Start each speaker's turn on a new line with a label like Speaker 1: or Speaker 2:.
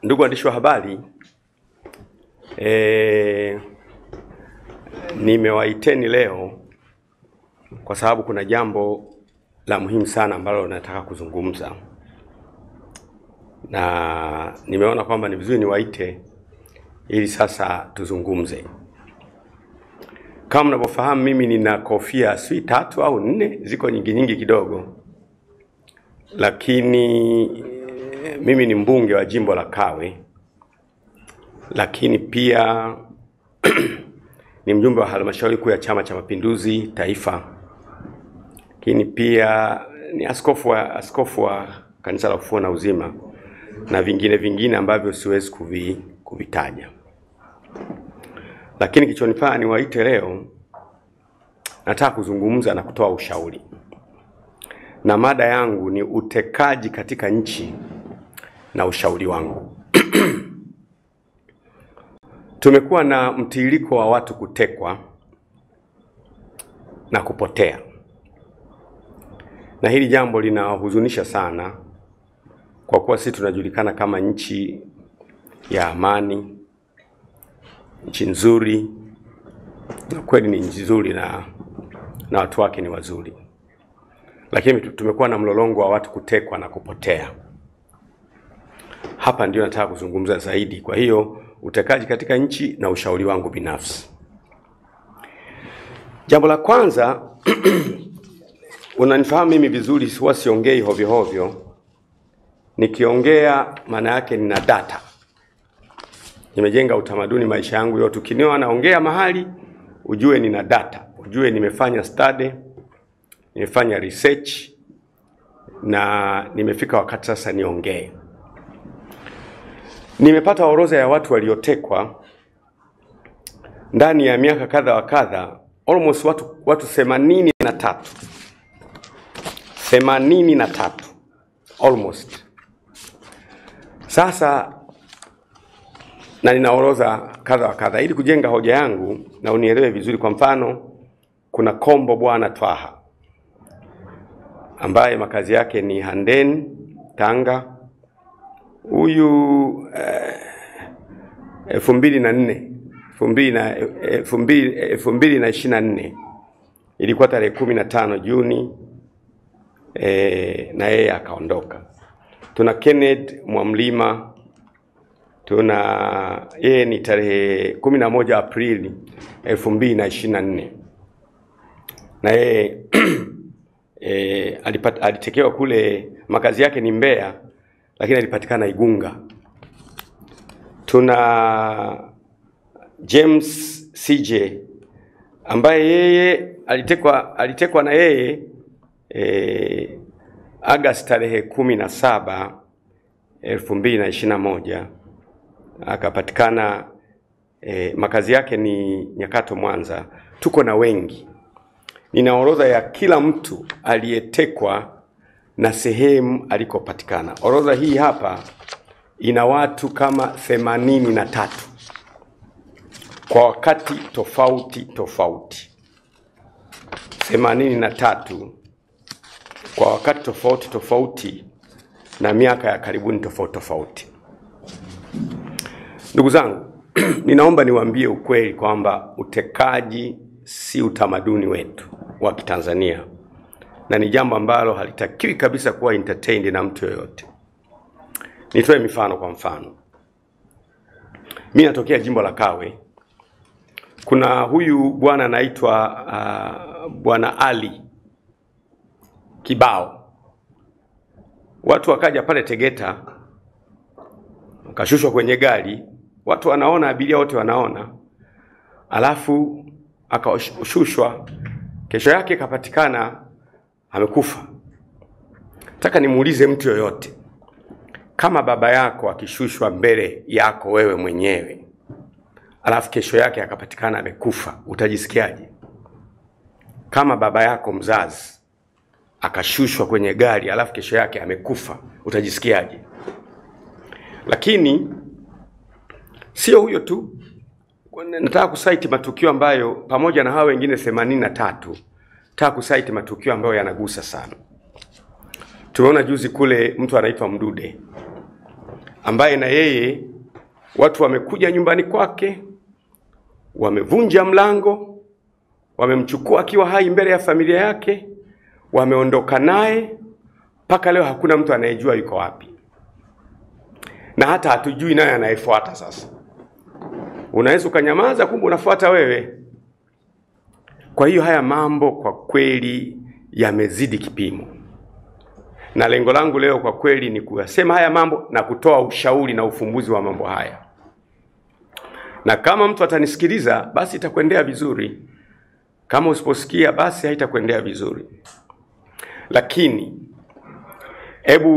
Speaker 1: Ndugu waandishi wa habari, nimewaiteni leo kwa sababu kuna jambo la muhimu sana ambalo nataka kuzungumza, na nimeona kwamba ni vizuri niwaite ili sasa tuzungumze. Kama mnavyofahamu, mimi nina kofia si 3 au 4, ziko nyingi nyingi kidogo, lakini mimi ni mbunge wa jimbo la Kawe, lakini pia ni mjumbe wa halmashauri kuu ya Chama cha Mapinduzi Taifa, lakini pia ni askofu wa Kanisa la Ufufuo na Uzima na vingine vingine ambavyo siwezi kuvitaja. Lakini kichonifaa niwaite leo, nataka kuzungumza na kutoa ushauri. Na mada yangu ni utekaji katika nchi na ushauri wangu. Tumekuwa na mtiririko wa watu kutekwa na kupotea, na hili jambo linahuzunisha sana, kwa kuwa sisi tunajulikana kama nchi ya amani, nchi nzuri, na kweli ni nchi nzuri na watu wake ni wazuri. Lakini tumekuwa na mlolongo wa watu kutekwa na kupotea. Hapa ndio nataka kuzungumza zaidi. Kwa hiyo utekaji katika nchi na ushauri wangu binafsi. Jambo la kwanza, unanifahamu mimi vizuri, huwa siongei hovyo hovyo. Nikiongea maana yake nina data. Nimejenga utamaduni maisha yangu yote. Ukiniona naongea mahali, ujue nina data, ujue nimefanya study, nimefanya research, na nimefika wakati sasa niongee. Nimepata orodha ya watu waliotekwa ndani ya miaka kadha wa kadha, almost watu 83. 83 almost. Sasa na nina orodha kadha wa kadha ili kujenga hoja yangu na unielewe vizuri. Kwa mfano, kuna Kombo Bwana Twaha ambaye makazi yake ni Handeni, Tanga. Huyu 2024 ilikuwa tarehe 15 Juni, na yeye akaondoka. Tuna Kenneth Mwamlima, tuna yeye ni tarehe 11 Aprili 2024, na yeye alitekewa kule, makazi yake ni Mbeya, lakini alipatikana Igunga. Tuna James CJ ambaye yeye alitekwa na yeye Agosti tarehe 17 2021, akapatikana, makazi yake ni Nyakato, Mwanza. Tuko na wengi. Nina orodha ya kila mtu aliyetekwa na sehemu alikopatikana. Orodha hii hapa ina watu kama 83 kwa wakati tofauti tofauti. 83 kwa wakati tofauti tofauti na miaka ya karibuni tofauti tofauti. Ndugu zangu, ninaomba niwaambie ukweli kwamba utekaji si utamaduni wetu wa Kitanzania, na ni jambo ambalo halitakiwi kabisa kuwa entertained na mtu yoyote. Nitoe mifano. Kwa mfano, mimi natokea jimbo la Kawe. Kuna huyu bwana anaitwa Bwana Ali Kibao. Watu wakaja pale Tegeta, wakashushwa kwenye gari, watu wanaona, abiria wote wanaona, alafu akashushwa, kesho yake kapatikana amekufa. Nataka nimuulize mtu yoyote, kama baba yako akishushwa mbele yako wewe mwenyewe, alafu kesho yake akapatikana amekufa, utajisikiaje? Kama baba yako mzazi akashushwa kwenye gari alafu kesho yake amekufa, utajisikiaje? Lakini sio huyo tu. Nataka kusaiti matukio ambayo pamoja na hao wengine 83, nataka kusaiti matukio ambayo yanagusa sana. Tumeona juzi kule mtu anaitwa Mdude ambaye na yeye watu wamekuja nyumbani kwake, wamevunja mlango, wamemchukua akiwa hai mbele ya familia yake, wameondoka naye, mpaka leo hakuna mtu anayejua yuko wapi, na hata hatujui naye anayefuata. Sasa unaweza ukanyamaza, kumbe unafuata wewe. Kwa hiyo haya mambo kwa kweli yamezidi kipimo, na lengo langu leo kwa kweli ni kuyasema haya mambo na kutoa ushauri na ufumbuzi wa mambo haya. Na kama mtu atanisikiliza basi itakwendea vizuri, kama usiposikia basi haitakwendea vizuri. Lakini hebu